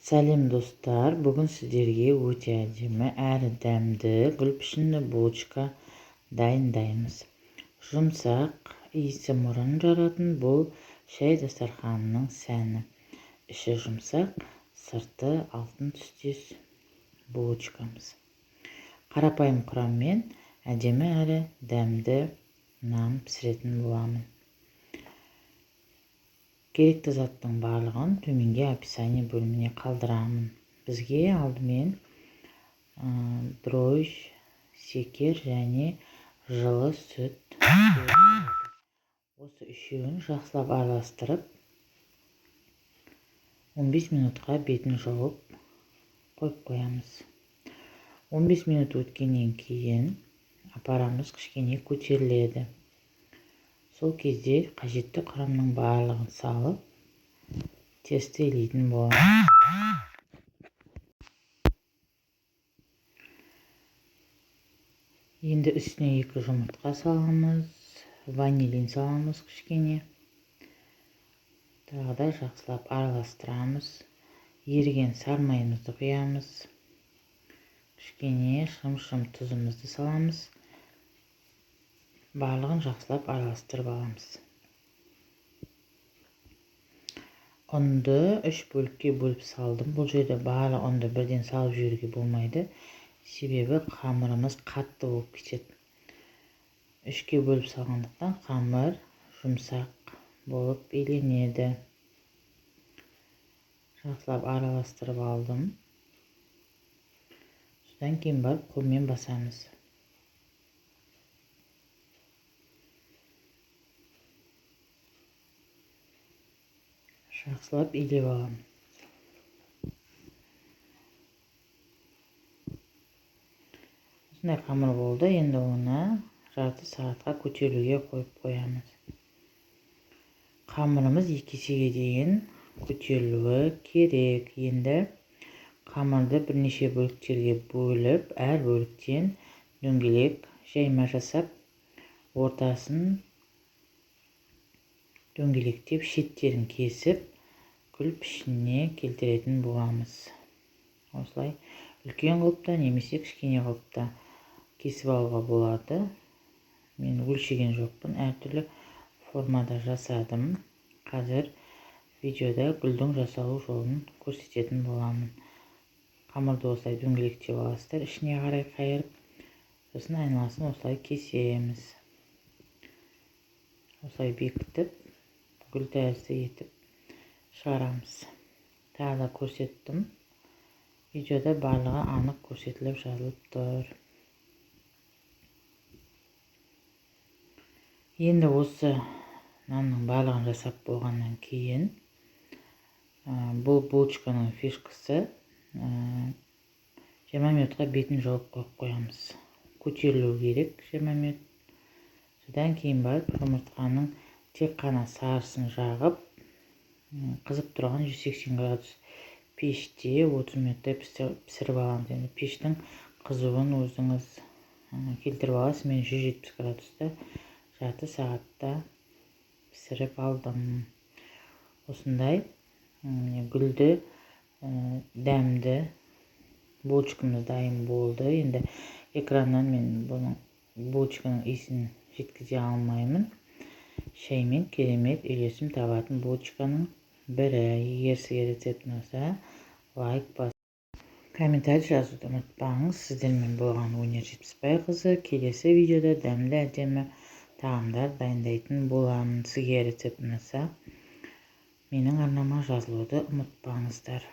Сәлем, достар! Бүгін сіздерге өте әдемі әрі дәмді гүл пішінді булочка дайындаймыз. Жұмсақ, иісі мұрын жаратын бұл шай дастарханының сәні. Іші жұмсақ, сырты алтын түстес булочкамыз. Қарапайым құраммен әдемі әрі дәмді нан пісіретін боламын. Керекті заттың барлығын төменге описание бөліміне қалдырамын. Бізге алдымен дрожж, шекер және жылы сүт керек болады. Осы үшеуін жақсылап араластырып, 15 минутқа бетін жауып қойып қоямыз. 15 минут өткеннен кейін апарамыз кішкене көтеріледі. Сол кезде қажетті құрамның барлығын салып, тесті илейтін боламыз. Енді үстіне екі жұмыртқа саламыз, ванилин саламыз кішкене. Тағы да жақсылап араластырамыз. Еріген сары майымызды құямыз. Кішкене шым-шым тұзымызды саламыз. Барлығын жақсылап араластырып аламыз. Ұнды үш бөлікке бөліп салдым. Бұл жерде барлық ұнды бірден салып жіберуге болмайды. Себебі қамырымыз қатты болып кетеді. Үшке бөліп салғандықтан қамыр жұмсақ болып иленеді. Жақсылап араластырып алдым. Содан кейін барып қолмен басамыз. Жақсылап илеп аламын. Осындай қамыр болды. Енді оны жарты сағатқа көтерілуге қойып қоямыз. Қамырымыз 2 есеге дейін көтерілуі керек. Енді қамырды бірнеше бөліктерге бөліп, әр бөліктен дөңгелек жайма жасап, ортасын дөңгелектеп, шеттерін кесіп, гүл пішініне келтіретін боламыз. Осылай үлкен қылып та немесе кішкене қылып та кесіп алуға болады. Мен өлшеген жоқпын, әртүрлі формада жасадым. Қазір видеода гүлдің жасалу жолын көрсететін боламын. Қамырды осылай дөңгелектеп аласыздар, ішіне қарай қайырып, сосын айналасын осылай кесеміз. Осылай бекітіп, гүл тәрізді етіп шығарамыз. Тағы да көрсеттім. Видеода барлығы анық көрсетіліп жазылып тұр. Енді осы нанның барлығын жасап болғаннан кейін, бұл булочканың фишкасы, 20 минутқа бетін жауып қойып қоямыз. Көтерілу керек 20 минут. Содан кейін барып жұмыртқаның тек қана сарысын жағып, қызып тұрған 180 градус пеште 30 минуттай пісіріп аламыз. Енді пештің қызуын өзіңіз келтіріп аласыз. Мен 170 градуста жарты сағатта пісіріп алдым. Осындай гүлді, дәмді булочкамыз дайын болды. Енді экраннан мен бұның булочканың иісін жеткізе алмаймын. Шаймен керемет үйлесім табатын булочканың бірі. Егер сізге рецепт ұнаса, лайк басып, комментарий жазуды ұмытпаңыз. Сіздермен болған Өнер Жетпісбайқызы. Келесі видеода дәмді әдемі тағамдар дайындайтын боламын. Сізге рецепт ұнаса, менің арнама жазылуды ұмытпаңыздар.